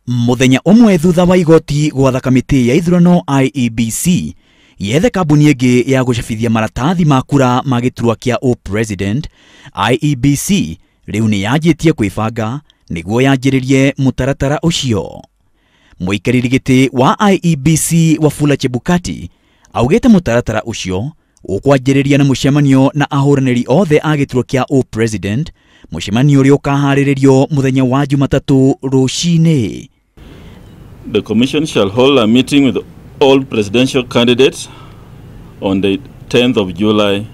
Mũthenya ũmwe thutha wa igoti gwatha kamĩtĩ ya ithurano IEBC yethe kambuni ĩngĩ ya gũcabithia maratathi ma kura ma gĩturwa kĩa ũ-president, IEBC rĩu nĩ yanjĩtie kwĩbanga nĩguo yanjĩrĩrie mũtaratara ũcio. Mũikarĩri gĩtĩ wa IEBC Wafula Chebukati augĩte mũtaratara ũcio ũkwanjĩrĩria na mũcemanio na ahũranĩri othe a gĩturwa kĩa ũ-president, mũcemanio ũrĩa ũkaharĩrĩrio mũthenya wa Jumatatũ rũcinĩ. The Commission shall hold a meeting with all presidential candidates on the 10th of July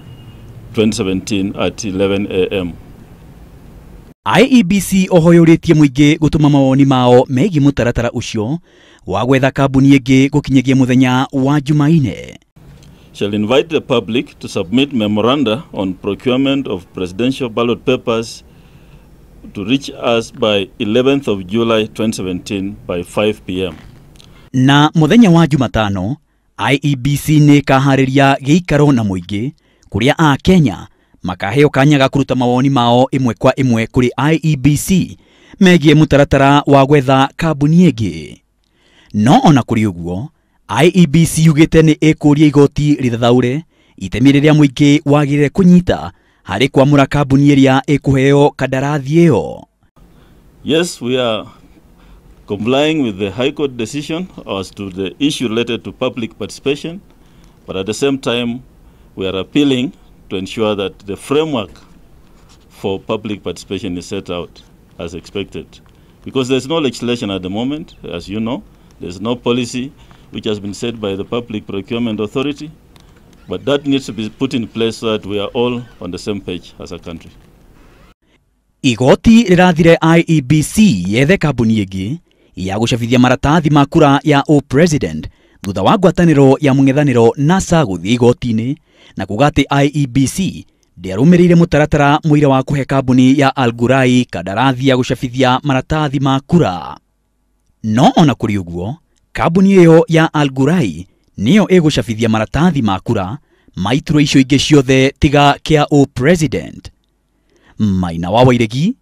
2017 at 11 a.m. IEBC oho yũrĩtie mũingĩ gũtũma mawoni mao megiĩ mũtaratara ũcio wa gwetha kambuni ĩngĩ gũkinyagia mũthenya wa Jumaine. Shall invite the public to submit memoranda on procurement of presidential ballot papers to reach us by 11th of July 2017 by 5 p.m. Na mũthenya wa Jumatano, IEBC nĩ ĩkaharĩria gĩikaro na mũingĩ kũrĩa a Kenya makaheo kanya ga kũruta mawoni mao ĩmwe kwa ĩmwe kũrĩ IEBC megiĩ mũtaratara wa gwetha kambuni ĩngĩ. No ona kũrĩ ũguo, IEBC yugĩte nĩ ĩkũria igoti rĩthathaũre itemi rĩrĩa mũingĩ wagĩrĩire kũnyita harĩ kwamũra kambuni ĩrĩa ĩkũheo kandarathi ĩyo. Yes, we are complying with the High Court decision as to the issue related to public participation, but at the same time, we are appealing to ensure that the framework for public participation is set out as expected. Because there's no legislation at the moment, as you know, there's no policy which has been set by the Public Procurement Authority, but that needs to be put in place so that we are all on the same page as a country. Igoti rĩrathire IEBC yethe kambuni ĩngĩ ya gũcabithia maratathi ma kura ya ũ-president thutha wa ngwatanĩro ya mũng'ethanĩro NASA gũthiĩ igoti-inĩ na kuga atĩ IEBC ndĩarũmĩrĩire mũtaratara mũira wa kũhe kambuni ya Algurai kandarathi ya gũcabithia maratathi ma kura. No ona kũrĩ ũguo, kambuni ĩyo ya Algurai nĩyo ĩgũcabithia maratathi ma kura ma iturwa icio ingĩ ciothe tiga kĩa ũ-president. Maina wa Wairegi,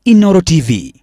Inooro TV.